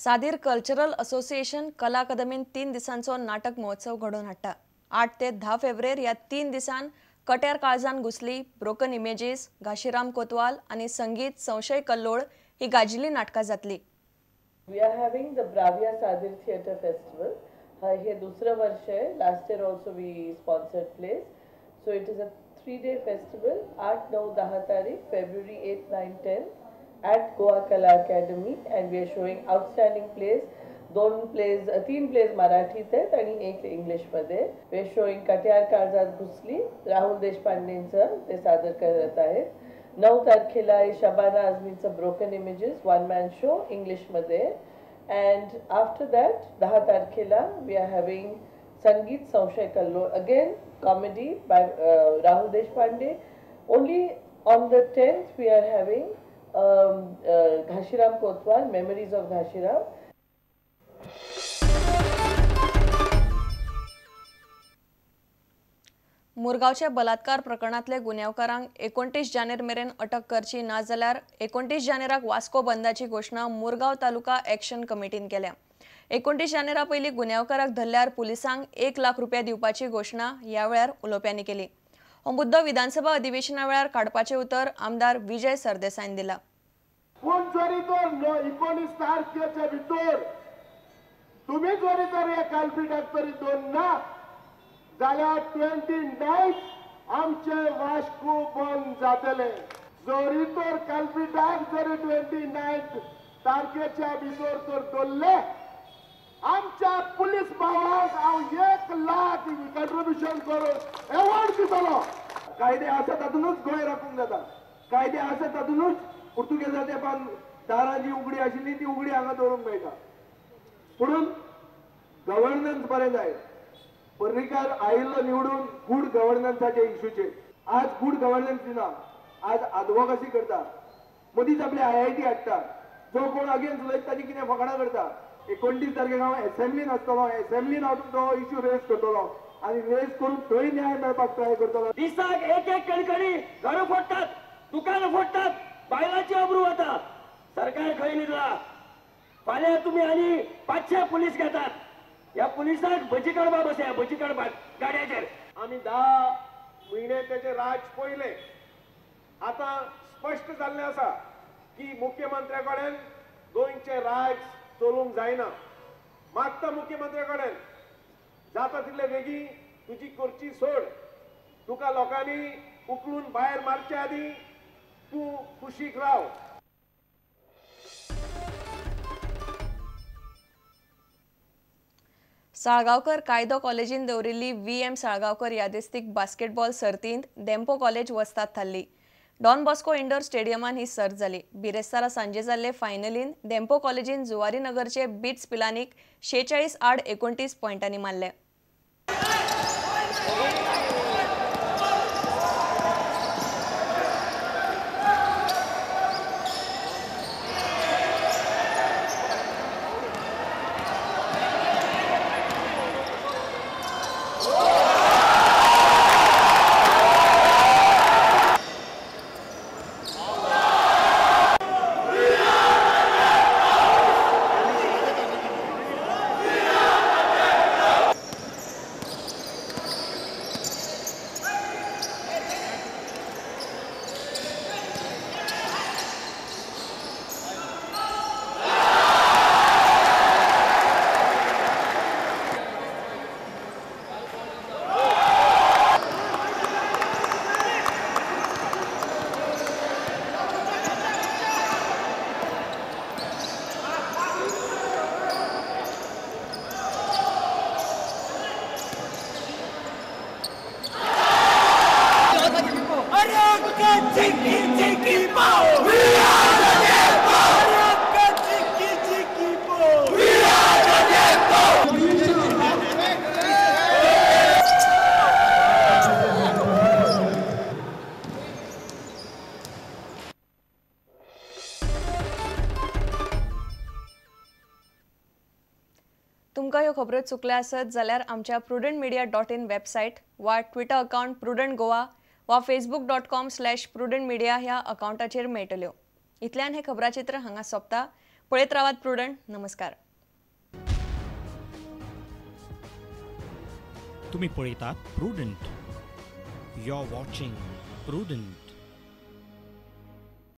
सादीर cultural association कला अकादमीन 3 दिसांचो नाटक महोत्सव घडोवन हाडटा। 8 ते 10 फेब्रुवारी ह्या 3 दिसांत कट्यार काळजान घुसली, ब्रोकन इमेजीस, घाशीराम कोतवाल आनी संगीत संशय कल्लोळ ही गाजिल्ली नाटकां जातली। We are having the Bravia Sadir Theatre Festival. हे दुसरं वर्ष आहे। Last year also we sponsored plays. So it is a 3-day festival, 8, 9, 10 तारीख, February 8, 9, 10 at Goa Kala Academy, and we are showing outstanding plays. 2 plays, 3 plays मराठीत आहेत आणि 1 इंग्लिशमध्ये। We are showing Katiyar काळजात घुसली, राहुल देशपांडेंचं ते सादर करत आहेत। 9 तारखेला आहे शबाना आझमींचं ब्रोकन इमेजेस 1 मॅन शो इंग्लिशमध्ये, अँड आफ्टर that 10 तारखेला we are having Sangeet Sanshay Kallol, again comedy by Rahul Deshpande. Only on the 10th we are having Ghashiram Kotwal, memories of Ghashiram. मुरगांवच्या बलात्कार प्रकरणांतले गुन्यांवकारांक 29 जानेर मेरेन अटक करची ना जाल्यार 29 जानेराक वास्को बंदाची घोशणा मुरगांव तालुका एक्शन कमिटीन केल्या। 29 जानेरा पयलीं गुन्यांवकाराक धरल्यार पुलिसांक 1 लाख रुपया दिवपाची घोशणा ह्या वेळार उलोवप्यांनी केली। हो मुद्दो विधानसभा अधिवेशना वेळार काडपाचें उतर आमदार विजय सरदेसायन दिला। पूण जरी तर 19 तारखेच्या भितर तुमी जरी तर ह्या कालपिटाक तरी दोन ना जाल्यार 29 आमचे वास्को बंद जातले। जरी तर कालपिटाक जरी 29 तारखेच्या भितर तर दवरले आमच्या पुलीस भावाक हांव 1 लाख कंट्रिब्युशन करून एवॉर्ड दितलो। कायदे आसा तातूंतच गोंय राखूंक जाता, कायदे आसा तातूंतच पुर्तुगेजा तेंपान दारां जी उगडी आशिल्ली ती उगडी हांगा दवरूंक मेळटा। पुणून गव्हर्नन्स बरें जाय। पर्रीकार आयिल्लो निवडून गुड गव्हर्नन्साच्या इशूचेर, आज गुड गव्हर्नन्स दिना, आज आडवोकासी करता, मदींच आपले IIT हाडटा, जो कोण अगेन्स्ट उलयता ताची कितें फकाणां करता। 29 तारखेक हांव एसेंब्लीन आसतलो, एसेंब्लीन हांव तुमचो इशू रेज करतलो आनी रेज करून थंय न्याय मेळपाक ट्राय करतलो। दिसाक एक एक कणकणी घरां फोडटात, दुकानां फोडटात, बायलांची अब्रू वता। सरकार खंय न्हिदला? फाल्यां तुमी आनी 500 पुलीस घेतात, ह्या पुलिसांक भजी काडपाक बसया, भजी काडपाक गाडयाचेर। आमी 10 म्हयने तेचे राज पळयले, आतां स्पश्ट जाल्लें आसा की मुख्यमंत्र्या कडेन गोंयचें राज चलोवंक जायना। मागता मुख्यमंत्र्या कडेन जाता तितले बेगीन तुजी खुर्ची सोड, तुका लोकांनी उखलून भायर मारचे आदीं तूं कुशीक राव। साळगांवकर कायदो कॉलेजीन दवरिल्ली VM Salgaonkar यादस्तीक बास्केटबॉल सर्तींत धेंपो कॉलेज वस्ताद थारली। डॉन बॉस्को इंडोर स्टेडियमान ही सर्त जाली। बिरेस्तारा सांजे जाल्ले फायनलीन धेंपो कॉलेजीन जुवारी नगरचे बीट्स पिलानीक 46 आड 29 पॉयंटांनी मारले। तुमकां ह्यो खबरो चुकल्या आसत जाल्यार आमच्या prudentmedia.in website वा ट्विटर अकाउंट प्रुडंट गोवा वा facebook.com/prudentmedia ह्या अकाउंटाचेर मेळटल्यो। इतल्यान हे खबराचित्र हांगा सोंपता। पळयत रावात प्रुडंट. नमस्कार. तुम्ही पळयतात Prudent. You are watching Prudent.